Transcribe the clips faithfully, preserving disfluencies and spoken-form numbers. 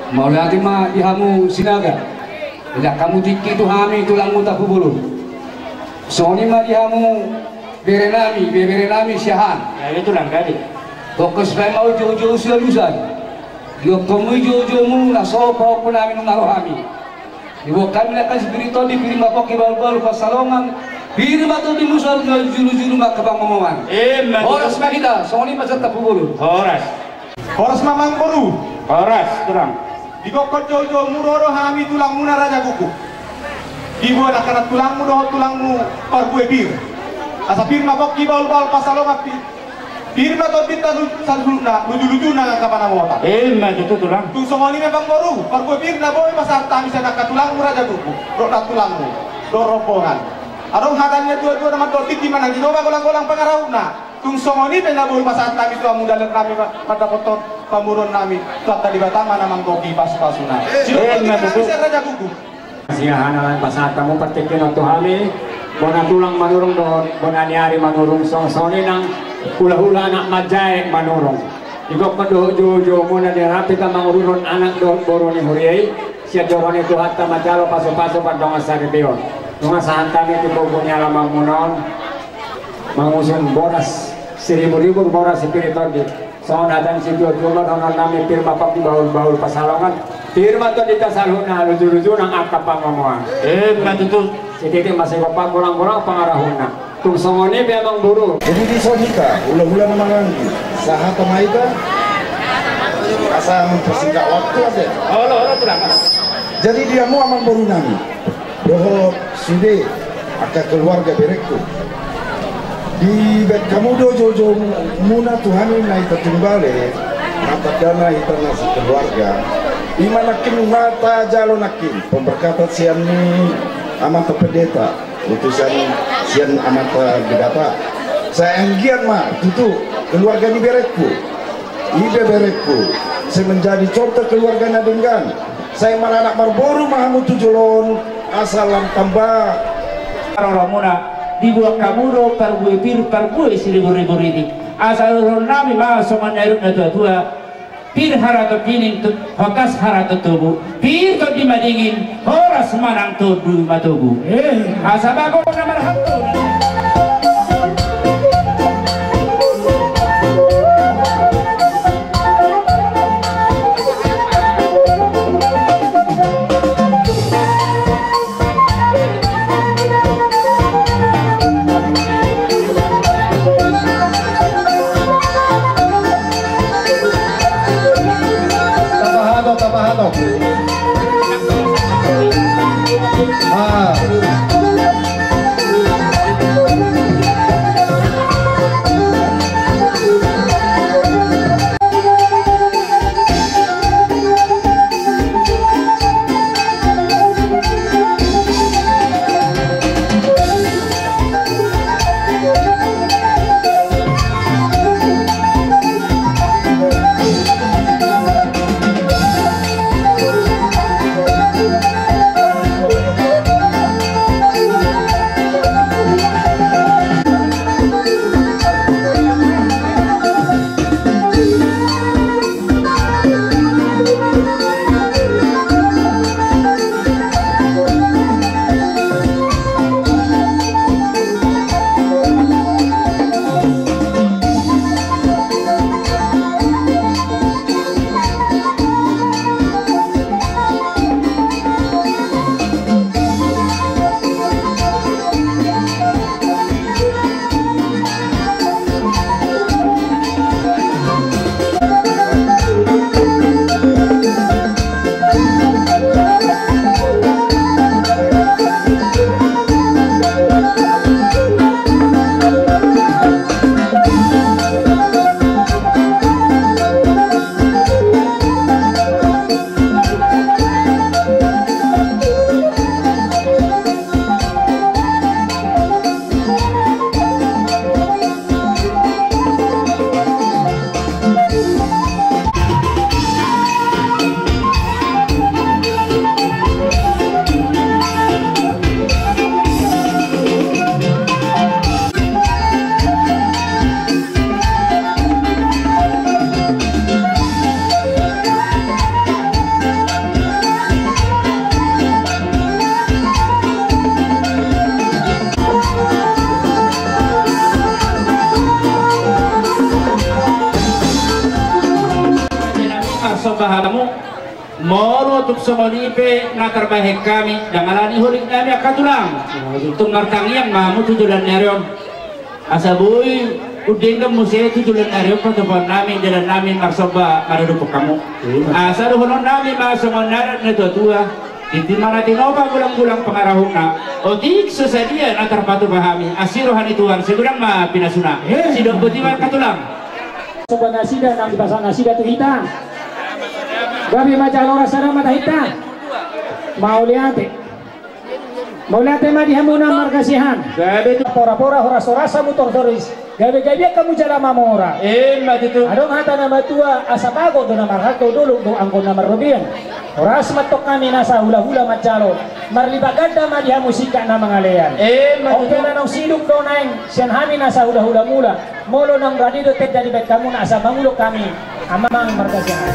Mauliate ma di hamu Sinaga. Ida hamu tingki tu hami tulangmu Tampubolon. Songon i ma di hamu bere nami, bebere nami Siahaan. Jadi tulang tadi. Tongkos baen ma ujung-ujung sialusan. Di gokhonmu ujung-ujungmu na so pahompu nami nunga ro hami. Diboan hami angka sipiriton di pir ma pongki bahul-bahul pansalongan. Pir ma tondimuna julu-julu ma angka pangomoan. Emma tutu. Horas ma hita, songon i ma sian Tampubolon. Horas. Horas ma amangboru. Horas tulang. Di gokhon jou-joumu ro do hami tulangmuna Raja Guguk. Diboan angka nantulangmu dohot tulangmu parbue pir. Asa pir ma pongki bahul-bahul pansalongan pi. Pir ma tondinta saluhutna, luju-lujuna angka pangomoan. Emma tutu tulang. Tung songon i ma amangboru, parbue pir na boi pasahat hami sian angka tulangmu Raja Guguk dohot nantulangmu dohot rombongan. Adong hata ni na tua-tua na mandok, tingki ma na di Toba, golang-golang pangarahutna. Tung songon i pe na boi pasahat hami tu hamu dalan nami ma-, mandapothon pamoruon nami. Tu Amanta Debata ma na manggohi pasu-pasuna. Emma tutu. Sian Raja Guguk. Siahaan, alai pasahat hamu partingkian on tu hami, bona tulang Manurung dohot bona ni ari Manurung, songon i nang hula-hula anak manjae Manurung. Di gokhon dohot jou-joumuna di na pita manguruhon anak dohot boru ni huria i, sian joro ni Tuhanta manjalo pasu-pasu pardongan saripeon. Nunga sahat hami tu pogu ni alamanmuna on, mangusun boras siribu-ribu, boras sipir tondi. Songon hata ni situa-tua ma dohonon nami, pir ma pongki bahul-bahul pansalongan. Pir ma tondinta saluhutna, luju-luju nang angka pangomoan. Emma tutu. Sititi ma sigompa, golang-golang pangarahutna. Tung songon i pe amangboru. Jadi dison hita, hula-hula na manganggi. Sahat ma hita. Asa mempersingkat waktu ate. Olo, olo tulang. Jadi di hamu amangboru nami dohot sude angka keluarga berengku. Dibaen hamu do jou-joumuna tu hami na hita timbale, na tanda na hita na sekeluarga. I ma nangkin na tajalo nangkin pemberkatan sian ni amanta pendeta, utusan sian Amanta Debata. Sai anggiat ma tutu keluarga ni berengku. Ibeberengku, sai menjadi contoh keluarga na denggan. Sai maranak marboru ma hamu tu jolo on, asa lam tamba. Paroromuna, diboan hamu do parbue pir, parbue siribu-ribu riti. Asa dohonon nami ma songon na nidok ni natua-tua: Pir haraton dingin tu, hokas haraton tobu. Pir tondi madingin, horas ma nang tondi matogu. Eh. Asa bago na marhantong. Tapahato, tapahato. Ah. Somba hamu, molo tung songon i pe na tarbahen hami, ndang alani holik nami angka tulang. Tung martangiang ma hamu tu joloan ni ari on. Asa boi, undenggan muse tu joloan ni ari on patupaon nami, dalan nami marsomba maradophon hamu. Asa dohonon nami ma songon adat ni natuatua. Iti ma na tinopa gulang-gulang pangarahutna. Otik so sadia na tarpatupa hami, asi roha ni Tuhan sai godang ma pinasuna. Sidok boti ma angka tulang. Somba nasida nang dipasahat nasida tu hita. Gabe ma jala horas sada ma tu hita. Mauliate. Mauliate ma di hamuna marga Siahaan. Gabe tu pora-pora, horas-horas hamu tortoris. Gabe-gabean hamu jala mamora. Ima tutu. Adong hata na matua, asa bagot do na marhalto, dolok do anggo na marrobean. Horas ma antong hami nasa hula-hula manjalo. Marlipat ganda ma di hamu singkat na mangalean. Ima tutu. Oke, na naung sidung do naeng sian hami nasa hula-hula mula. Molo naung rade do tenda dibahen hamuna asa mangulok hami, amang marga Siahaan.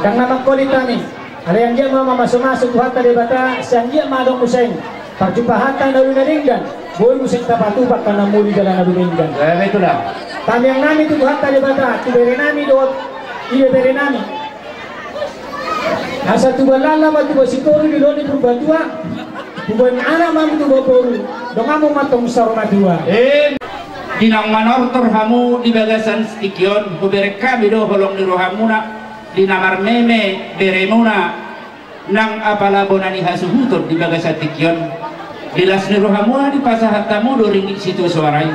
Ndang na mangkolit hami, alai anggiat ma mamasumasu Tuhanta Debata, sai anggiat ma adong muse parjumpahanta na uli na denggan, boi muse tapatupa angka na muli jala na dumenggan. Tamiang nami tu Tuhanta Debata, tu bere nami dohot ibebere nami. Asa tubuan lala ma tubuan sitoru di loan ni Purbatua, tubuan anak ma tubuan boru, donganmu ma tong saur matua. Di naung manortor hamu di bagasan tingki on, hubereng hami do holong ni rohamuna, di na marmeme beremuna, nang apala bona ni hasuhuton di bagasan tingki on. Di las ni rohamuna dipasahat hamu do ringgit sitio soara i.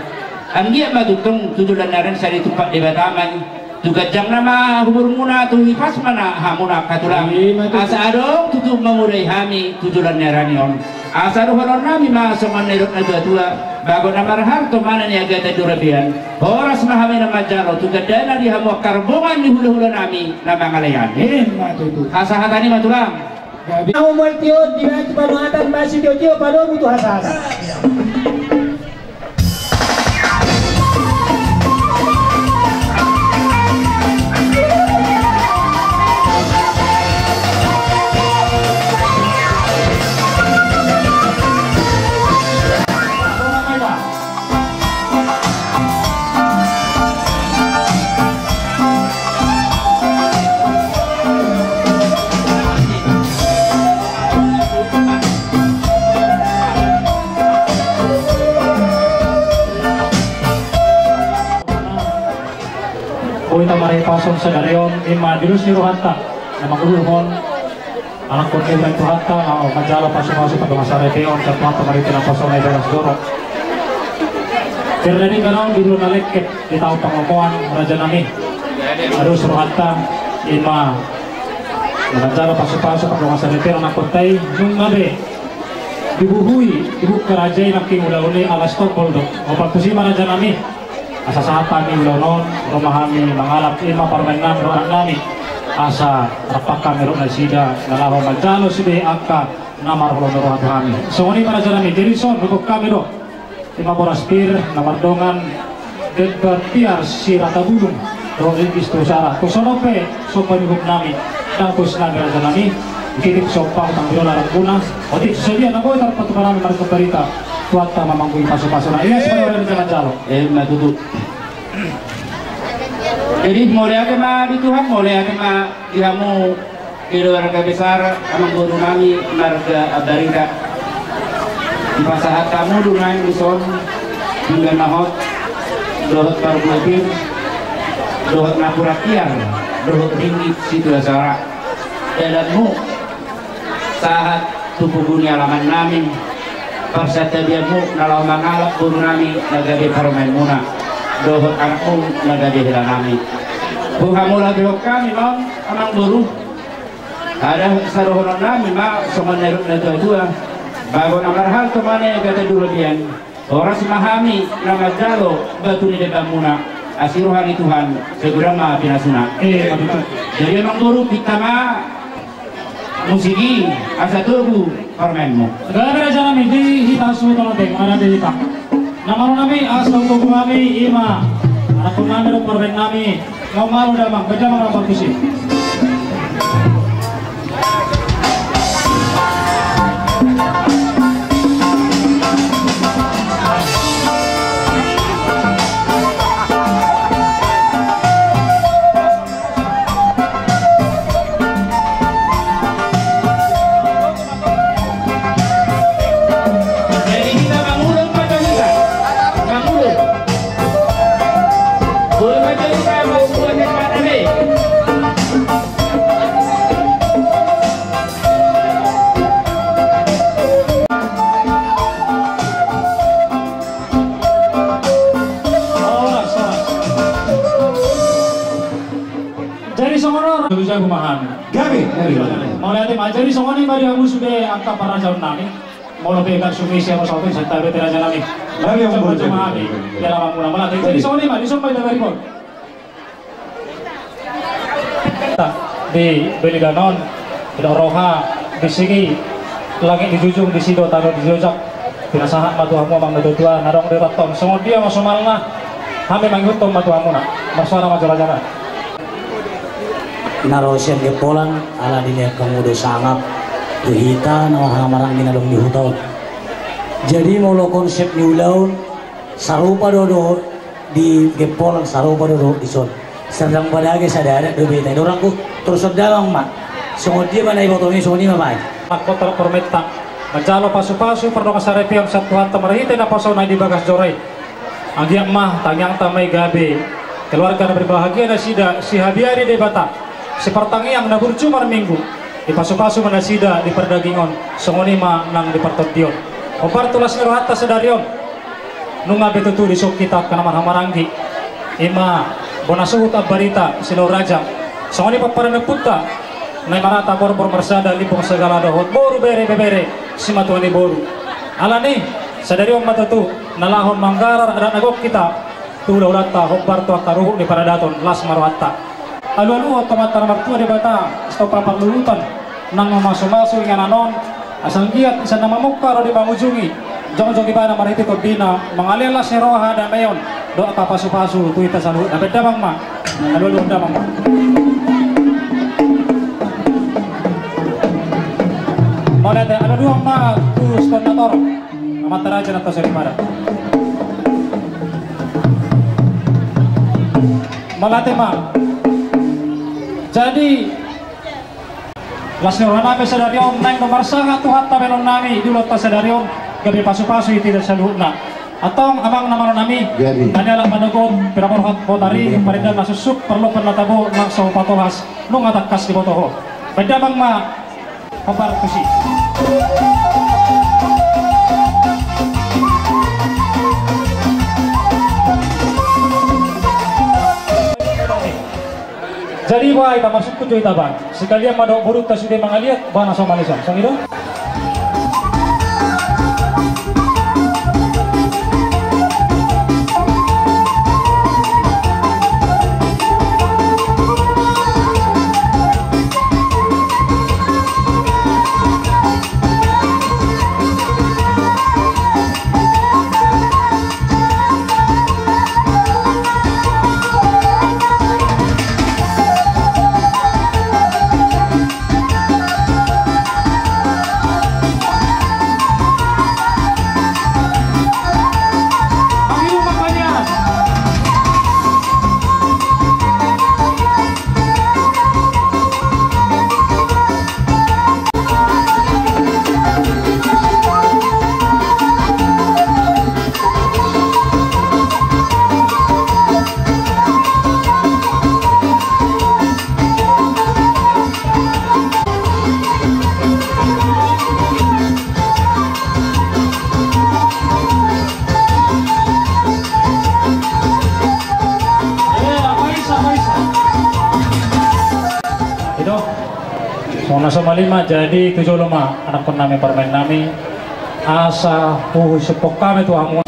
Anggiat ma tutu tu joloan ni ari on sai ditumpak Debata ma i. Tu ganjangna ma umurmuna, tu hipas ma na hamuna angka tulang. Asa adong tutu mamodai hami tu joloan ni ari on. Asa dohonon nami ma songon na nidok ni natuatua: Bagot na marhalto, mana ni agatan di robean. Horas ma hami na manjalo tu gandana di hamu angka rombongan ni hulahula nami na mangalean. Hasahatan i ma tulang. Gabe. Au mual tio di batu panuatan masih tio tio padomu tu hasahatan. Boi tamarhite pasu sadari on, ima dilus ni rohanta na mangudurhon. Anakkon ni Tuhan Tuhanta, na manjalo pasupasu, pardongansaripeon, sian Tuhanta marhite naposona i bagas dorong. Pir na denggan on di ulaon na lengket, di taon pangomoan, raja nami. Dilus rohanta, ima na manjalo pasupasu, pardongansaripeon anakkonta i, nunga be dibuhui, dibuka raja i nangkin ulaon i, alas tombol do. Opat tusi ma raja nami. Asa sahat hami ulaon on, ro ma hami mangalap ima parumaen nami dohot anak nami. Asa rap hami dohot nasida na laho manjalo sude angka na marholong ni roha tu hami. Songon i ma raja nami, jadi dison didok hami do ima boras pir na mardongan demban tiar sirata bulung dohot ringgit sitio soara. Tu son on pe somba ni uhum nami, dapus nami raja nami, dititip somba, utang biro na rap guna. Otik, sadia na boi tarpatupa nami marhite barita, Tuhanta ma manggohi pasupasuna. Ia, songon i ma raja nami. Ima tutu. Jadi mauliate ma di Tuhan, mauliate ma di hamu keluarga besar amangboru nami marga Ambarita. Dipasahat hamu do naeng dison pinggan na hot dohot parbue pir dohot napuran tiar dohot ringgit sitio soara. Dalanmu sahat tu pogu ni alaman nami, parsantabianmu na laho mangalap boru nami na gabe parumaenmuna dohot anakmu na gabe hela nami. Boha molo be hot hami ma on amangboru. Ada sadohonon nami ma songon na nidok ni natuatua: Bagot na marhalto, mana ni agatan di robean. Horas ma hami na manjalo batu ni dembanmuna, asi roha ni Tuhan, sai godang ma pinasuna. Eh, betul. Jadi amangboru, pinta ma musik i asa togu parumaenmu. Gabe raja nami, di hita suhut on, ada di hita. Na malo nami, asa togu nami, ima anakkon nami dohot parumaen nami. Mau malo damang, beda ma na bagus i. Jadi hita mangulon ma jo hita. Mangulon. Mangulon ma jo hita, mangulon ma jo hita. Horas, horas. Jadi songon on. Jago-jago ma hami. Gabe. Mauliate ma. Jadi songon i ma di hamu sude angka parrajaon nami. Molo pe gabe sumisi hamu saotik, santabi raja nami. Gabe, gabe. Jadi songon i ma, dison ma hita maribot. Di balian on, di roha, di sigi langit dijunjung, disi do tano dijojak. Pinasahat ma tu hamu amang na tuatua na adong di rohanta on. Songon dia ma somalna, hami mangihuthon ma tu hamuna. Marsuara ma jo raja na. Na ro sian Gempolan, ala ni angka muna do sangap tu hita na marhahamaranggi na adong di huta on. Jadi molo konsep ni ulaon, sarupa do dohot di Gempolan, sarupa do dohot dison. Serdang padage sada adat do be hita, i do rohangku. Torus on damang ma. Songon dia ma na iboto ni, songon i ma baen. Mahkota parmenta manjalo pasupasu pardongansaripeon sian Tuhanta marhite naposona di bagas joro i. Anggiat ma tangiangta ma i gabe keluarga na berbahagia nasida, sihabiari Debata, sipartangiang na burju marminggu, dipasupasu ma nasida di pardagingon, songon i ma nang di partondion. Hombar tu las ni rohanta sadari on, nunga be tutu dison hita angka na marhahamaranggi, i ma bona suhut Ambarita Silauraja, songon i pomparan ni ompunta Nai Marata Borbor Marsada Limbong Sagala dohot boru, bere, ibebere, simatua ni boru. Alani i, sadari on ma tutu na laho manggarar adat na gok hita tu hulahulanta, hombar tu angka ruhut ni paradaton. Las ma rohanta. Alualuhon tu Amanta na martua Debata sitompa parluhutan, nang mamasumasu inganan on, asa anggiat sian na mamungka ro di mangujungi, jongjong ibana marhite tondina, mangalean las ni roha dameon dohot pasupasu tu hita saluhutna. Baen damang ma. Alualuhon damang ma. Mauliate. Alualuhon ma tu sponsator, amanta raja na tonsi padan. Mauliate ma. Jadi, las ni rohanami sadari on, naeng do marsahat Tuhanta baenonnami di ulaonta sadari on, gabe pasupasu di hita saluhutna. Antong amang na malo nami, gabe. Tani alap manogot, pira borhat botari, gabe. Parindahan na suksuk, parlompan na tabo, nang so patolhas, nunga tangkas diboto ho. Baen damang ma. Hombar tusi. Jadi boha, i pamasukkon jo hita baen. Sekalian ma dohot borunta sude mangaliat, boha na so malisan. Songon i do. I do. Songon na so mali ma, jadi tu jolo ma anakkonnami, parumaennami, asa huhusupon hami tu hamu.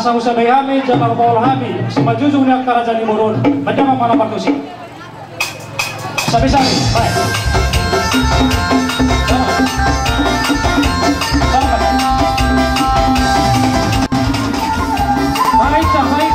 Sabe hami, jala paul hami simanjujung ni angka raja ni boru on. Baen damang ma na partusi. Sabe-sabe, baen. Baen, baen.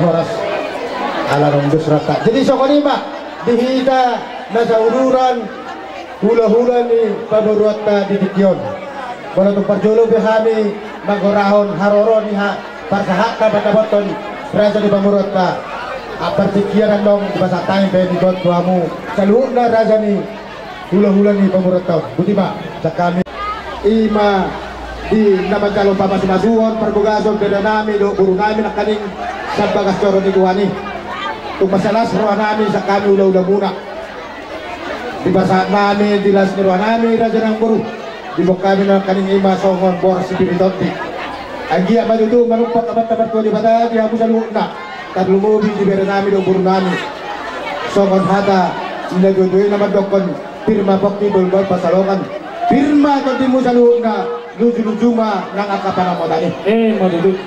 Horas. Ala nunga dos rohanta. Jadi songon i ma di hita na sauduran hulahula ni pamoruonta di tingki on. Molo tung parjolo pe hami manggorahon haroro ni ha parsahathon pandapothon raja ni pamoruonta. Partingkian annon dipasahat hami pe di got tu hamu saluhutna raja ni hulahula ni pamoruonta on. Boti ma sian hami. I ma di na manjalo pamasumasuon parbagason bere nami dohot boru nami nangkaning sian bagas joro ni Tuhan i. Tung mansai las roha nami sian hami hulahula muna. Dipasahat nami di las ni roha nami raja nang boru. Diboan hami nangkaning i ma songon boras sipirit tondi. Anggiat ma tutu manumpak Amanta Martua Debata di hamu saluhutna. Tarlumobi di bere nami dohot boru nami. Songon hata ni na tuatua i na mandokkon, pir ma pongki bahulbahul pansalongan. Pir ma tondimu saluhutna, lujuluju ma nang angka pangomoan i. Emma tutu.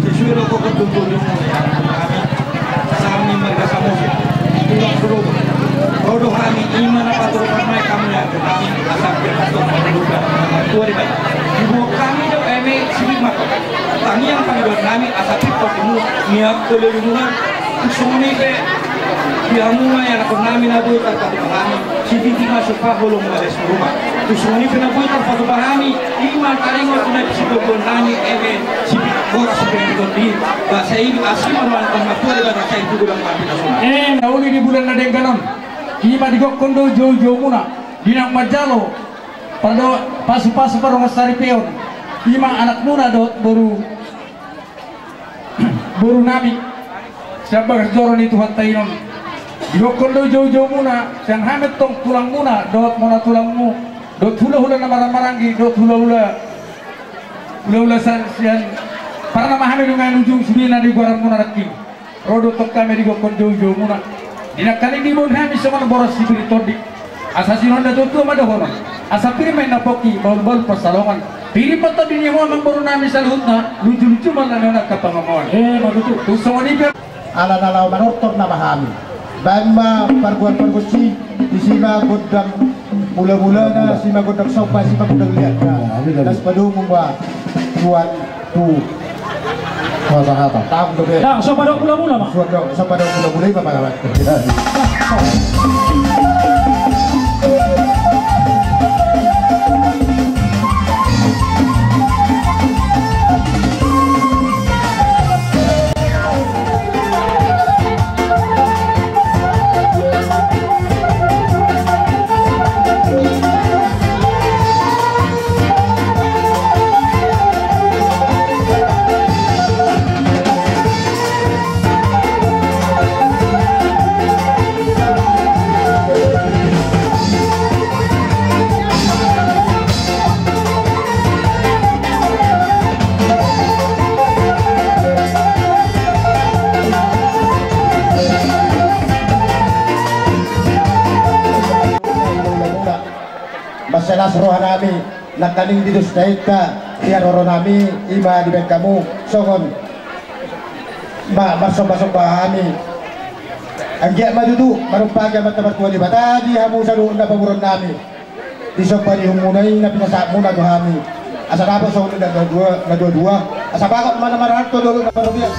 Sesuai do gokhon tutu di hami. Sami marga Samosir. Tulang Solobo. Ro do hami i ma na paturutan nami hamu ya. Hami asa pir ma tondimu. Tua di baik. Diboan hami do eme sibit ma. Tangiang pangidoan nami asa pir ma tondimu. Niat tole di bunga. Songon i pe di hamu ma ianakhon nami na boi tarpatupa hami. Sibit i ma supa holong ma les rumah. Songon i pe na boi tarpatupa hami. I ma taringot na sibit nami eme sibit boras sipirit tondi. Basa i asi ma rohanta Martua Debata sai tu godang mati na sona. Eh, na uli di bulan na denggan on. I ma digokhon do joujoumuna di na manjalo pasupasu pardongan saripeon. I ma anakmuna dohot boru boru nami sian bagas joro ni Tuhanta i on. Digokhon do joujoumuna sian hami tong tulangmuna dohot mona tulangmu dohot hulahula na marhahamaranggi dohot hulahula, hulahula sian, sian parna ma hami nunga ujung sude na di goaranmuna nangkin. Ro do tong hami digokhon joujoumuna. Di nangkaning diboan hami songon boras sipirit tondi. Asa songon na tuatua ma dohonon. Asa pir ma inna pongki bahulbahul pansalongan. Pir ma tondi ni hamu amangboru nami saluhutna. Lujuluju ma nang angka pangomoan. Emma tutu. Tung songon i pe. Ala na laho manortor nama hami. Baen ma pargual pargonsi. Disi ma gondang mulamulana, disi ma gondang somba, disi ma gondang liatna. Las padomu ma tuan tu Masa hata. Tang do be. Tang, so padok mula-mula ma. Suan do, so padok mula-mula i ma pagalan. Mansai las roha nami nangkaning di dos na hita di haroro nami i ma dibaen hamu songon ma-, marsomba-somba hami. Anggiat ma tutu marumpaki Amanta Martua Debata di hamu saluhutna pamoruon nami. Di somba ni uhumuna i na pinasahatmuna tu hami. Asa dapot songon na dua, na dua-dua. Asa bagot ma na marhalto dolok na marobian.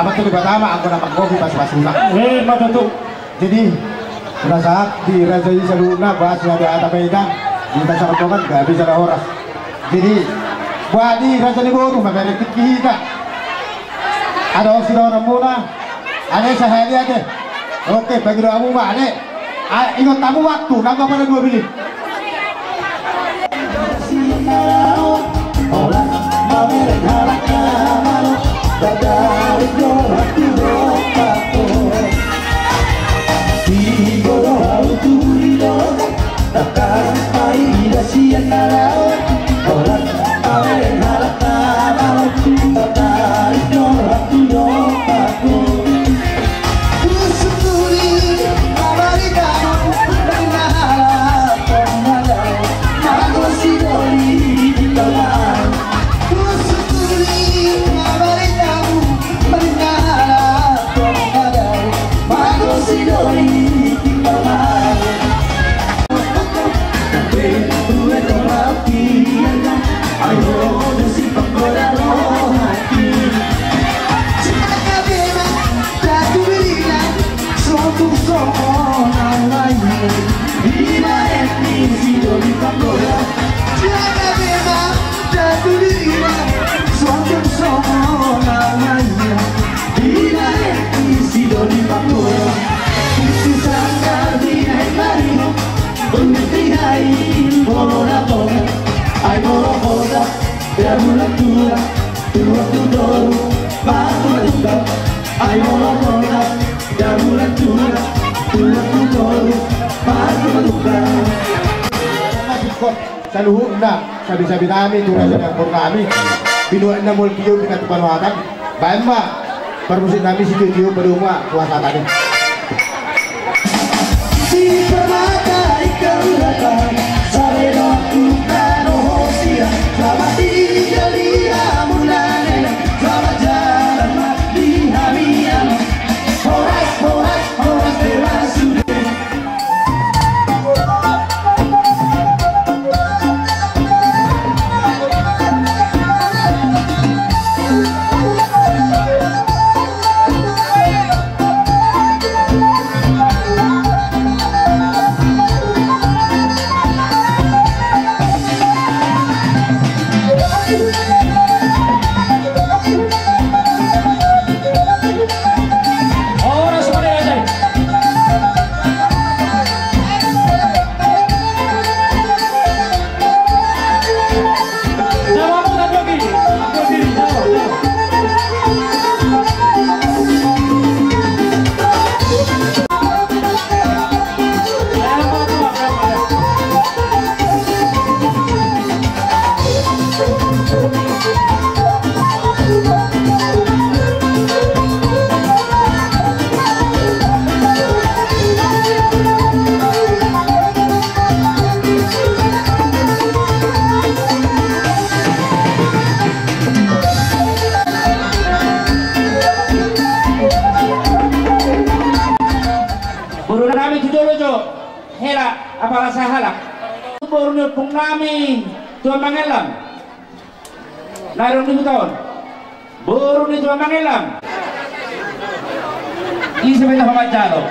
Amanta Debata ma anggo na manggohi pasupasuna. Eh, ma tutu. Jadi, na sahat di raja i saluhutna, boasa na di hata baita, di hata sarombongan, nggak bisa ada horas. Jadi, buat di raja ni boru, mamerek hita. Adong sidohononmuna. Ale, sahali ate. Oke, bagi doamu ma, ale. Ah, ingot hamu waktu, nambah pada dua menit. Saluhutna, sabi-sabi nami, tu raja ni amang boru nami. Binuat na mol tio, bina tu panuatan. Baen ma parmusik nami sitio-tio, padomu ma tu hasahatan i. Boru nami tu jolo jo, hela apala sahalak. Boru ni ompung nami Tuan Mangellang. Na adong di huta on. Boru ni Tuan Mangellang. Ise pe na manjalo?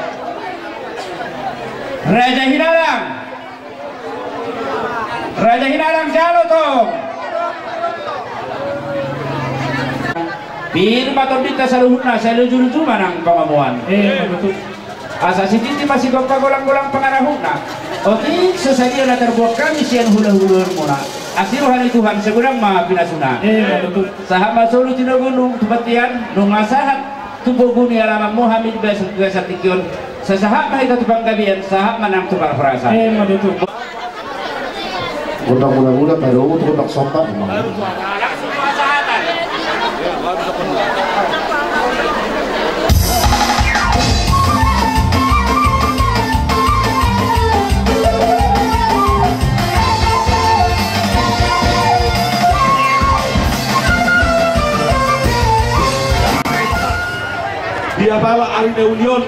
Raja Hinalang. Raja Hinalang jalo tong. Pir ma tondinta saluhutna, sai luju-luju ma nang pangomoan. Eh, betul. Asa sititi ma sigompa, golang-golang pangarahutna. Otik so sadia na tarbuat hami sian hula-hulaonmuna. Asi roha ni Tuhan sai godang ma pinasuna. Eh, betul. Sahat ma solu tinogonmu tu bontean, nunga sahat tu pogu ni alamanmu hami di bagasan tingki on. Sai sahat ma hita tu panggabean, sahat ma nang tu parhorasan. Eh, betul. Gondang mula-mula, baru tu gondang somba. Di apala ari na uli on,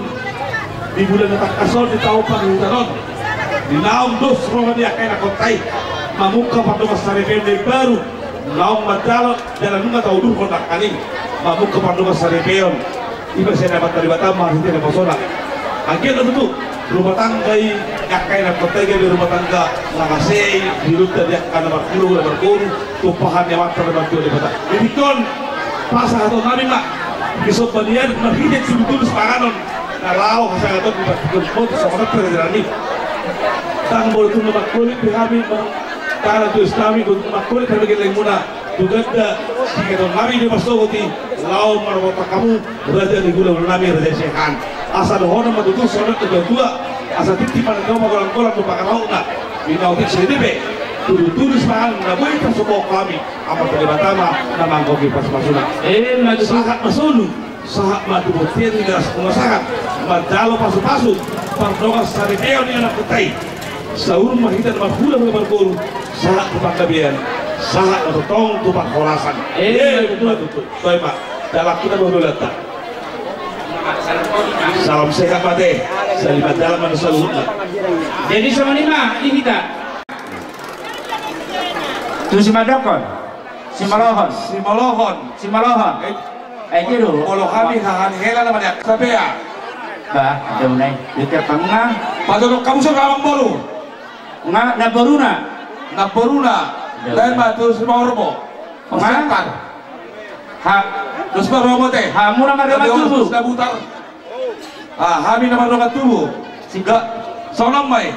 di bulan na tangkas on, di taon pangihutan on, di naung dos roha ni angka anakhonta i mamungka pardongansaripeon na imbaru, naung mandalani dalan nunga taudurhon nangkaning. Mamungka pardongansaripeon, i ma sian Amanta Debata ma marhite naposona. Anggiat do tutu rumah tangga i, angka i na potta i gabe rumah tangga na hasea i, di ruta di angka na marhula na marboru, tumpahan ni Amanta na martua Debata. Jadi ingkon pasahaton nami ma, di somba ni adat marhite tudu-tudu sipanganon, na laho hasangaton di partingkian boto songon on pe raja nami. Ndang boi tutu na mangkolit be hami, tangan tu es nami, boi tutu na mangkolit hami gellengmuna. Tu ganda singkaton nami di pasogot i, laho marbotak hamu, raja ni hulahula nami, raja Siahaan. Asa dohonon ma tutu songon na tua-tua, asa tintin ma na tio ma golang-golang tu pangarahutna. Binaotik sede pe, tudu-tudu sipanganon na boi tarsumbang hami, Amanta Debata ma na manggohi pasu-pasuna. Emma tutu. Sahat ma solu. Sahat ma tu bontean ni las na sahat, manjalo pasu-pasu pardongansaripeon ni anakkonta i. Saur ma hita na marhula-hula marboru, sahat tu panggabean, sahat ma tongtong tu parhorasan. Eh, eh, betul. Betul. Toe ma, dalan hita ma hulahulanta. Salam sehat ma te. Salimat dalan ma tu saluhutna. Jadi songon i ma di hita. Tu simandokkon. Simolohon. Simolohon. Simolohon. Eh. Eh, dia dulu. Molo hami haha ni hela nama dia. Sapea. Bah, ada unai. Dia terpang nga. Pado dok kamu sudah abang boru. Nga, na boruna. Na boruna. Lain ma tu si Maorbo. Nga. Pasatar. Ha. Terus Maorbo te. Ha, muna ma dia tubu. Sudah butar. Ah, hami na mardongan tubu. Siga. Songon on ma i.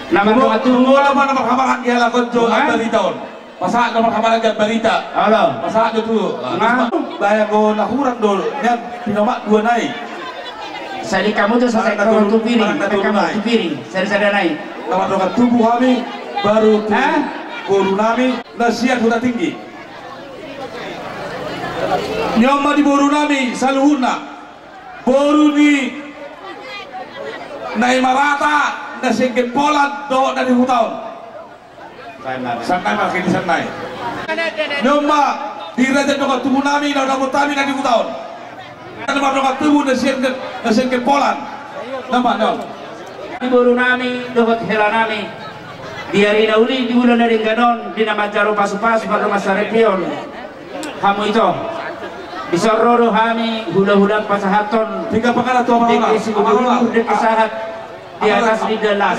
Na mardongan tubu. Molo ma na marhahamaranggi halak on jo ambarita on. Pasahat na marhahamaranggi ambarita. Olo. Pasahat do tu. Nga. Bahen do na hurang do. Nian pinomat dua nai. Sadi hamu tu sasai na tu piring. Na tu piring. Sadi sada nai. Na mardongan tubu hami. Baru tu boru nami. Na sian Huta Tinggi. Ni on ma di boru nami saluhutna. Boru ni na i marata, na sian Gempolan dohot na di huta on. Sannai ma, sannai. Ni on ma di raja dongan tubu nami na dapot hami na di huta on. Na mardongan tubu na sian, na sian Gempolan. Na ma ni on. Di boru nami dohot hela nami. Di ari na uli di bulan na denggan on di na manjalo pasu-pasu pardongansaripeon. Hamu ito. Dison ro do hami hulahula pasahathon. Tinggal pangala tu Amar Ronald. Dengke simudur-udur, dengke sahat. Di atas ni dalas.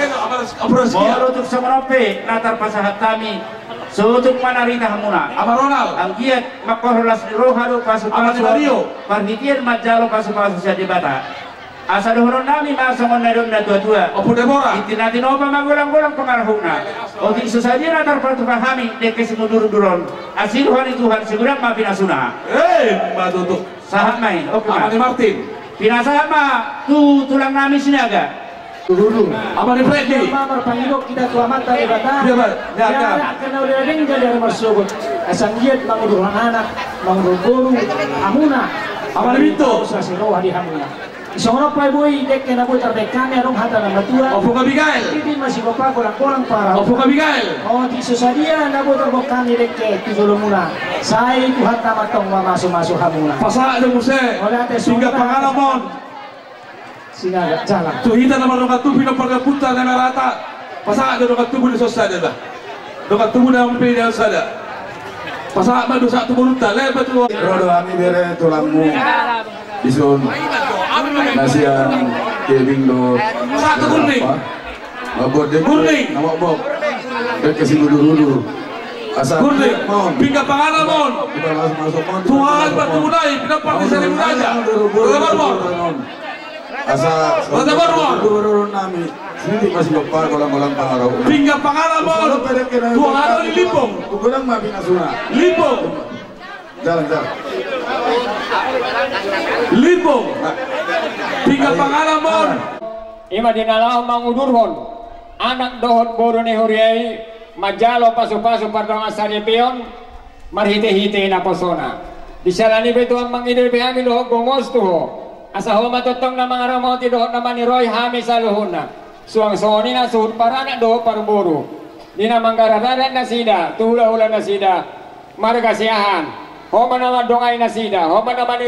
Molo tung songon on pe na tarpasahat hami. Sotung ma na rita hamuna. Amar Ronald. Anggiat mangkorhon las ni roha do pasu-pasu. Amar Ronald. Parhitean manjalo pasu-pasu sian Debata. Asa dohonon nami ma songon na nidok ni na tua-tua. Ompu Debora. Tintin na tinopa ma golang-golang pangarahutna. Otik so sadia na tarpatupa hami dengke simudur-udur on. Asi roha ni Tuhan sigudang ma pinasuna. Eh, ma tutu. Sahat ma i, oke ma. Amani Martin. Pinasahat ma tu tulang nami Sinaga. Tududu. Amani Freddy. Ima marpangido hita tu Amanta Debata. Iya, Pak. Iya, Pak. Angka na uli na denggan di ari marsogot. Asa anggiat mangudurhon anak, mangudurhon boru, hamuna. Amani Pinto. Asa asi roha di hamuna. Songon on pe boi dengke na boi tarbahen hami adong hata na matua. Ompung Abigail. Tintin ma sigompa golang-golang pangarahutna. Ompung Abigail. Otik so sadia na boi tarbahen hami dengke tu jolomuna. Sai Tuhanta ma antong mamasu-masu hamuna. Pasahat do muse. Pinggan panganon ma on. Sinaga jalan. Tu hita na mardongan tubu, pinompar ni ompunta na marata. Pasahat do dongan tubu na so sada da. Dongan tubu na on pe na so sada. Pasahat ma do sahat tu borunta, lebat tu. Ro do hami bere tulangmu. Dison. Na sian Kebing do. Satu Gurning. Apa? Mabot de. Gurning. Nama bok. Dengke simudur-udur. Asa. Gurning. Pinggan panganon ma on. Kita masuk masuk ma on. Tuhan bantu mulai. Pinompar ni Saribu Raja. Asa. Raja Borwa. Gubernur nami. Sini masih lupa golang-golang pangarahutna. Pinggan panganon ma on. Tuhan do di Limbong. Gubernur ma pinasuna. Limbong. Jalan, jalan. Limbong. Pinggan panganon ma on. Ima di na laho mangudurhon anak dohot boru ni huria i manjalo pasu-pasu pardongansaripeon marhite-hite naposona. Di siala ni i pe Tuhan mangido be hami dohot gomos tu ho. Asa ho ma tongtong na mangaramoti dohot na maniroi hami saluhutna. Suang songon i na suhut paranak dohot parboru. Di na manggarar adat nasida, tu hula-hula nasida. Marga Siahaan. Ho ma na mandongai nasida, ho ma na mani.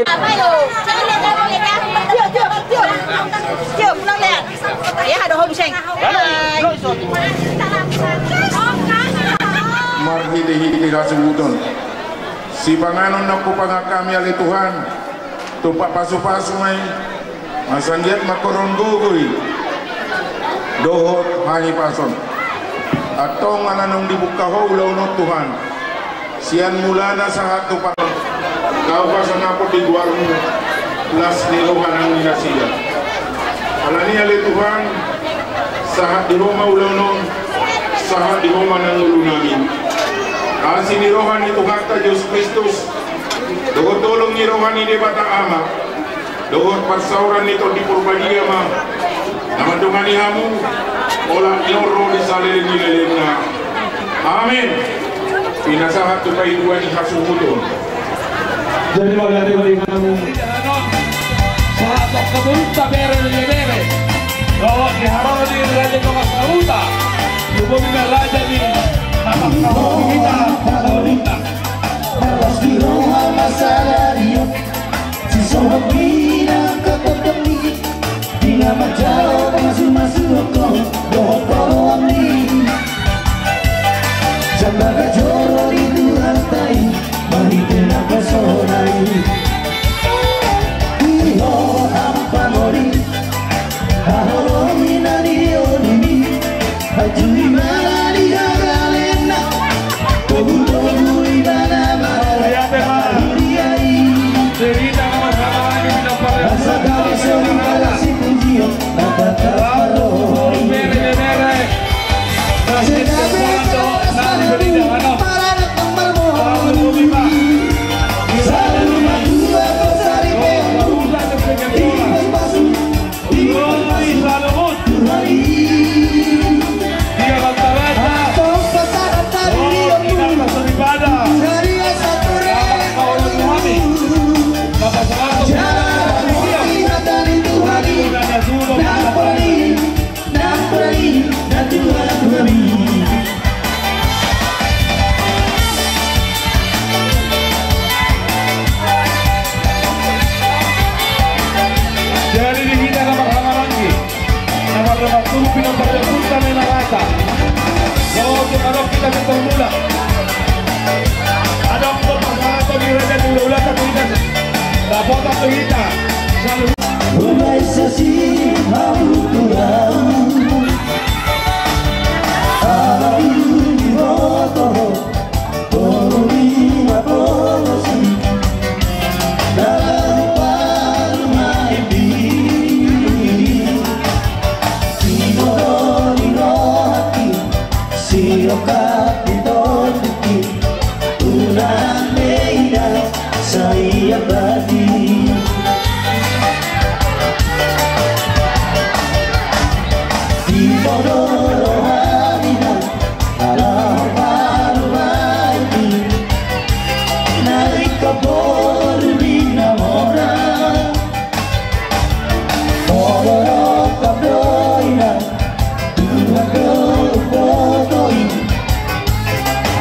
Marhite-hite hasuhuton. Sipanganon na hupangan hami ale Tuhan, tumpak pasupasu ma i, manganggiat ma horon gogo i dohot hahipason. Antong ala naung dibuka Ho ulaon on Tuhan, sian mulana sahat tu par-, Ho pasangapon di goarMu las ni roha nang ni nasida. Alani i ale Tuhan, sahat di Ho ma ulaon on, sahat di Ho ma nang ngolunami. Asi ni roha ni Tuhanta Jesus Kristus, dohot holong ni roha ni Debata Ama, dohot parsaoran ni Tondi Porbadia ma na mandongani hamu, olat ni on ro di saleleng ni lelengna. Amen. Pinasahat tu paidua ni hasuhuton. Jadi, mauliate ma di hamu. Sahat tu hamu bere ni bere. Dohot di haroro ni raja ni Tonga Sahuta. Lumobi ma raja ni Tonga Sahuta. Arlas ni roha ma sadari on. Sisohot ni na kapotongi. Di na manjalo pasupasu ho dohot holongMi. Jala gabe joro ni Tuhanta i marhite naposona i. Di Ho hamu pangoli, haholongi na di olimi. Hajui ma na di hagalenna. Togutogu ibana ma. Mauliate ma. Ia i. Cerita nama sama lagi di dalam partai. Asa gabe sori pala sipujion. Bere, bere. Nasib terpantau, nang di beri jahanam. Lalu bumi ma. Di sana rumah dua, kau sari. Jadi di hita na marhahamaranggi, na mardapat tubu, pinompar ni ompunta na rata. Dohot tu adong hita pintor mulak. Adong do pasahaton ni raja ni hulahulanta tu hita. Dapotan tu hita. Saluhutna. Hubaen sasintongku tu hamu. Ala dung diboto ho. Toru ni na polos i, dalan parumaen i. Siboto ni rohangki, sirokat ni tondungki, unang be ina sai abadi. Siboto rohami na Ala parumaen i, na ingkon boru ni na mora. Molo rongkap do ina, tuhan do umboto i.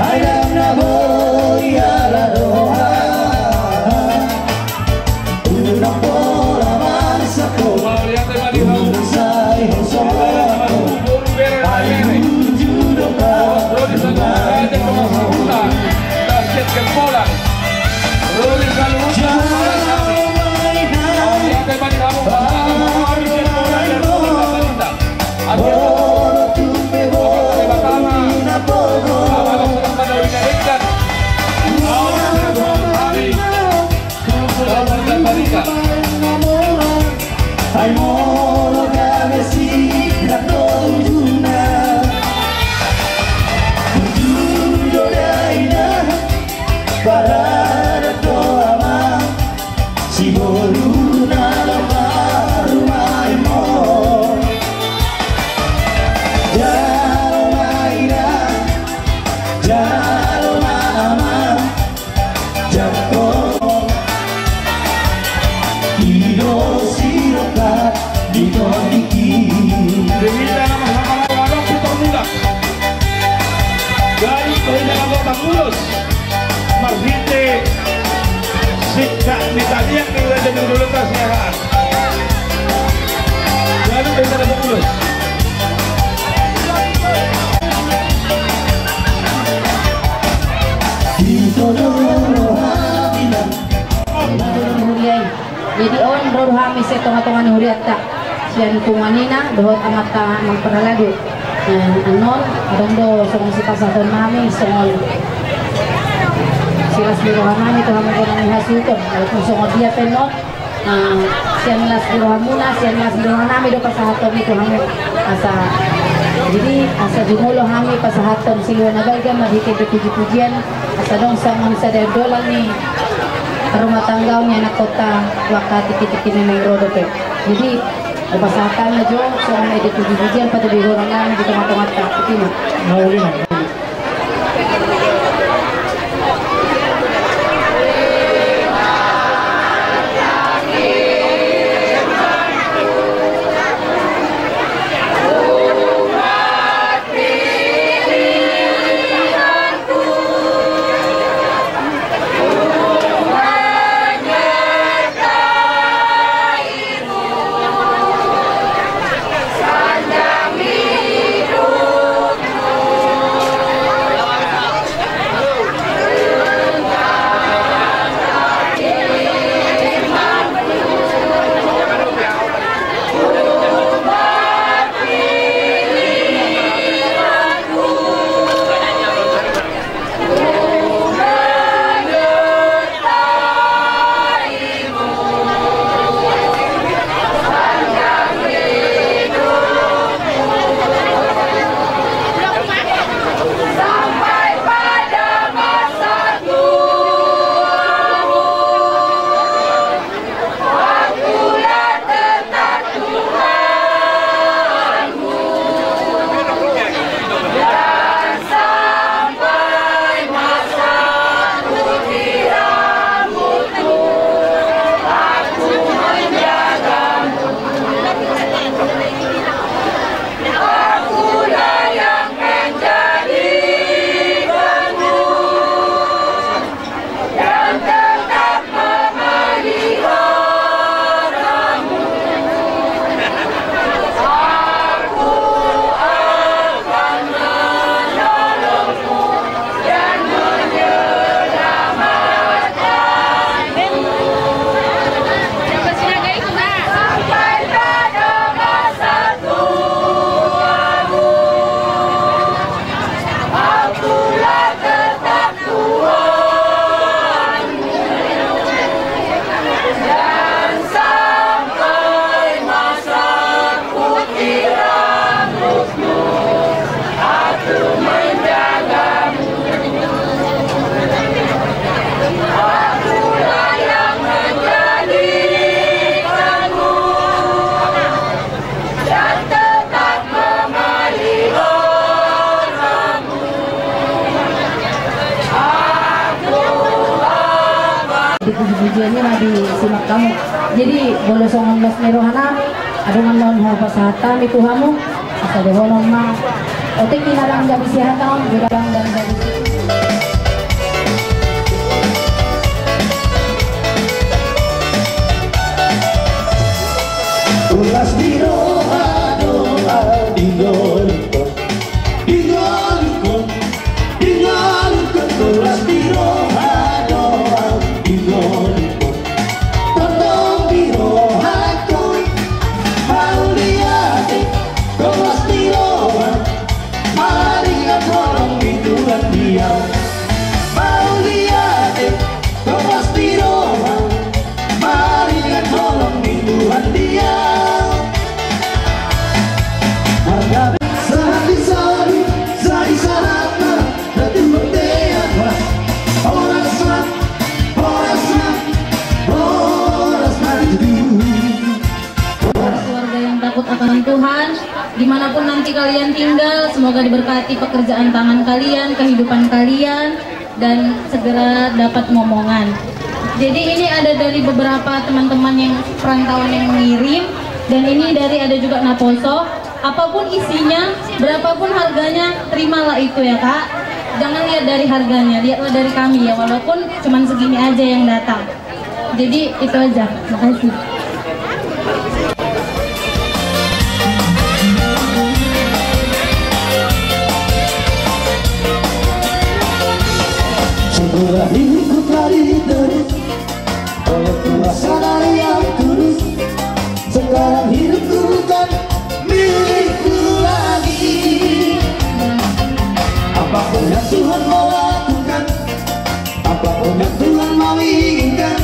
Ai ndang na boi ala roha. Unang pola marsak ho, unang sai ho soak ho. Ai unju do parumaen i. Jalo ma ina, parumaen i. Molo tung pe boru ni na pogo. Ai molo gabe sidak do ujungna, unju do dainang, paranak do amang, siboru na laho parumaenmon. Jalo ma ina, jalo ma amang, jangkon i do sirokat ni tondingki. Di hita na marhahamaranggi, adong pintor mulak. Gabe do ina na botang ulos. Marhite singkat ni taliang ni raja ni hulahulanta Siahaan. Gabe do ina na botang ulos. Pintor do roha Jadi on ro do hami sian tonga-tonga ni hurianta, sian punguan ina dohot amanta Amang Parhalado. Eh, annon adong do songon sipasahaton nami songon silas ni roha nami tu hamu bona ni hasuhuton, walaupun songon dia pe annon. Ah, sian las ni rohamuna, sian las ni roha nami do pasahaton i tu hamu. Asa, jadi asa jumolo hami pasahaton silua na balga marhite puji-pujian, asa adong songon sada dolan ni rumah tangga ni anak kota waka tiki-tiki ni ro dope. Jadi pasahaton na jo songon ede puji-pujian patuduhon nami di tonga-tonganta. Iti ma. Mauli ma. Di puji-pujian i na disimak hamu. Jadi molo songon las ni roha nami, adong annon hupasahat hami tu hamu. Asa dohonon ma. Otik i na dang gabe siahaan on, gabe dang gabe. Las ni roha do au di ngolungkon, di ngolungkon, di ngolungkon. Las ni roha do au di ngolungkon, tongtong di rohangkon. Mauliate, las ni roha, maringan holong ni Tuhan di au. Mauliate, las ni roha, maringan holong ni Tuhan di au. Margabe sahat ni solu, sahat ni sahat na, na tu bontean. Horas, horas ma, horas ma, horas ma di tutu. Keluarga yang takut akan Tuhan, dimanapun nanti kalian tinggal, semoga diberkati pekerjaan tangan kalian, kehidupan kalian, dan segera dapat momongan. Jadi ini ada dari beberapa teman-teman yang perantauan yang mengirim, dan ini dari ada juga naposo. Apapun isinya, berapapun harganya, terimalah itu ya, Kak. Jangan lihat dari harganya, lihatlah dari kami ya, walaupun cuman segini aja yang datang. Jadi itu aja. Makasih. Sebelah ikut lari terus, oleh kuasa dari yang Apa yang Tuhan mau lakukan, apa yang Tuhan mau inginkan,